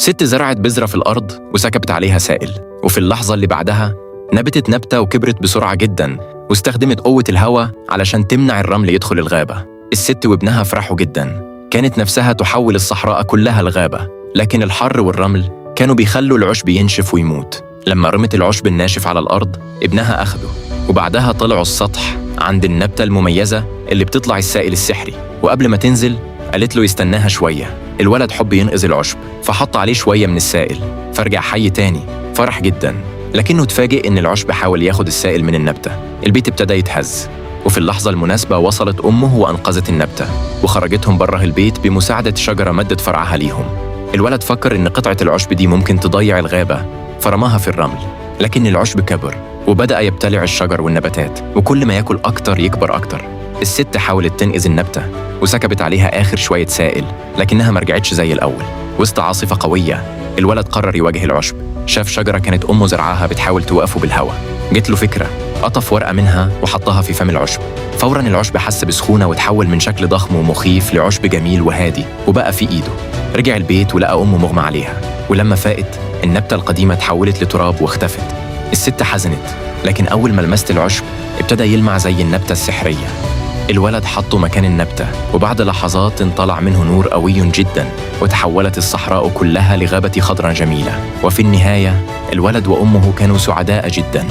ست زرعت بذرة في الأرض وسكبت عليها سائل، وفي اللحظة اللي بعدها نبتت نبتة وكبرت بسرعة جدا، واستخدمت قوة الهواء علشان تمنع الرمل يدخل الغابة. الست وابنها فرحوا جدا، كانت نفسها تحول الصحراء كلها لغابة، لكن الحر والرمل كانوا بيخلوا العشب ينشف ويموت. لما رمت العشب الناشف على الأرض ابنها أخده، وبعدها طلعوا السطح عند النبتة المميزة اللي بتطلع السائل السحري، وقبل ما تنزل قالت له يستناها شوية. الولد حب ينقذ العشب فحط عليه شوية من السائل، فرجع حي تاني، فرح جدا، لكنه اتفاجئ إن العشب حاول ياخد السائل من النبتة. البيت ابتدى يتهز، وفي اللحظة المناسبة وصلت أمه وأنقذت النبتة وخرجتهم بره البيت بمساعدة شجرة مدت فرعها ليهم. الولد فكر إن قطعة العشب دي ممكن تضيع الغابة فرماها في الرمل، لكن العشب كبر وبدأ يبتلع الشجر والنباتات، وكل ما ياكل أكتر يكبر أكتر. الست حاولت تنقذ النبتة وسكبت عليها آخر شوية سائل، لكنها ما رجعتش زي الأول. وسط عاصفة قوية الولد قرر يواجه العشب. شاف شجرة كانت أمه زرعاها بتحاول توقفه بالهواء، جت له فكرة، قطف ورقة منها وحطها في فم العشب. فورا العشب حس بسخونة وتحول من شكل ضخم ومخيف لعشب جميل وهادي وبقى في إيده. رجع البيت ولقى أمه مغمى عليها، ولما فاقت النبتة القديمة تحولت لتراب واختفت. الست حزنت، لكن أول ما لمست العشب ابتدى يلمع زي النبتة السحرية. الولد حطه مكان النبتة، وبعد لحظات طلع منه نور قوي جدا، وتحولت الصحراء كلها لغابة خضراء جميلة. وفي النهاية الولد وأمه كانوا سعداء جدا.